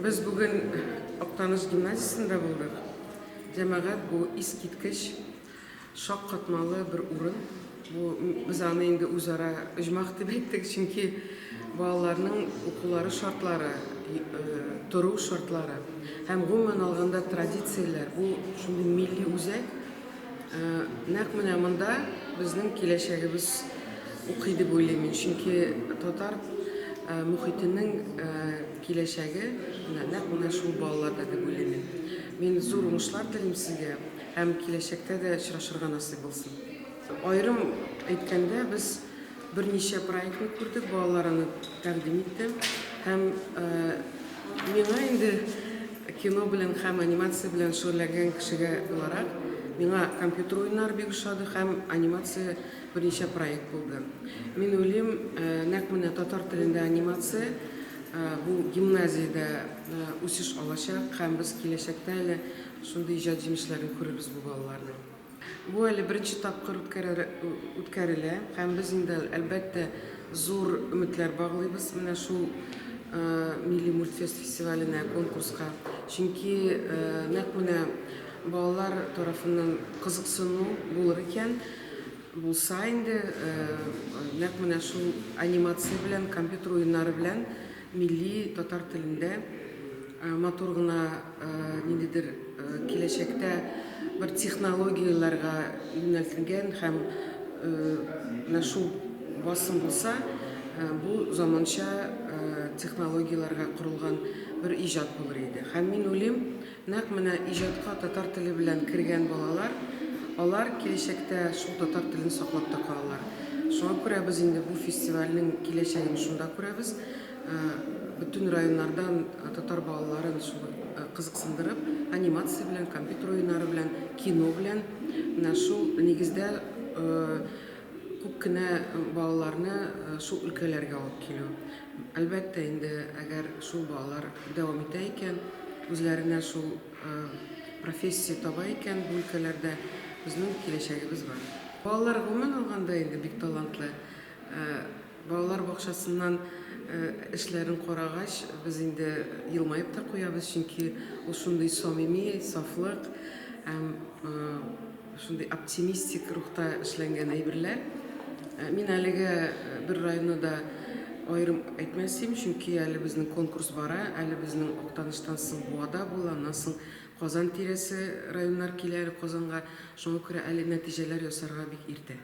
Без бүген Актаныш гимназиясендә булдык. Җәмәгать, бу искиткеч шаккатмалы бер урын. Бу без аны инде үзара оҗмах дип әйттек, чөнки балаларның укулары шартлары, тору шартлары һәм гомумән алганда традицияләр, бу шундый милли үзәк. Нәкъ менә монда безнең киләчәгебез укый дип уйлыйм мин, чөнки татар мохитенең киләчәге нәкъ менә шул балаларда дип уйлыйм мин. Мин зур уңышлар телим сезгә һәм киләчәктә дә очрашырга насыйп булсын. Аерым әйткәндә, без берничә проектны күрдек, балалар аны тәкъдим итте. Һәм миңа инде кино белән һәм анимация белән шөгыльләнгән кешегә буларак, миңа компьютер уеннары бик ошады һәм анимация берничә проект булды. Мин уйлыйм, нәкъ менә татар телендә анимация бу гимназиядә үсеш алачак һәм без киләчәктә әле шундый иҗат җимешләрен күрербез бу балаларның. Бу әле беренче тапкыр үткәрелә һәм без инде, әлбәттә, зур өметләр баглыйбыз менә шул Милли мультфест фестиваленә, конкурска. Чөнки нәкъ менә балалар тарафыннан кызыксыну булыр икән, булса инде, нәкъ менә шул анимация белән, компьютер уеннары белән милли татар телендә матур гына ниндидер киләчәктә бер технологияләргә юнәлтелгән һәм менә шул басым булса, бу заманча технологияләргә корылган бер иҗат булыр иде. Һәм мин уйлыйм, нәкъ менә иҗатка татар теле белән кергән балалар, алар киләчәктә шул татар телен саклап та калалар. Шуңа күрә без инде бу фестивальнең киләчәген шунда күрәбез. Бөтен районнардан татар балаларын шул кызыксындырып, анимация белән, компьютер уеннары белән, кино белән, менә шул нигездә күп кенә балаларны шул өлкәләргә алып килү. Әлбәттә инде, әгәр шул балалар дәвам итә икән, үзләренә шул профессия таба икән бу өлкәләрдә, безнең киләчәгебез бар. Балалар гомумән алганда инде бик талантлы. Балалар бакчасыннан эшләрен карагач, без инде елмаеп та куябыз, чөнки ул шундый самими, сафлык һәм шундый оптимистик рухта эшләнгән әйберләр. Мин әлегә бер районны да аерым әйтмәс идем, чөнки әле безнең конкурс бара, әле безнең Актаныштан соң Буада була, аннан соң Казан тирәсе районнар килә әле Казанга. Шуңа күрә әле нәтиҗәләр ясарга бик иртә.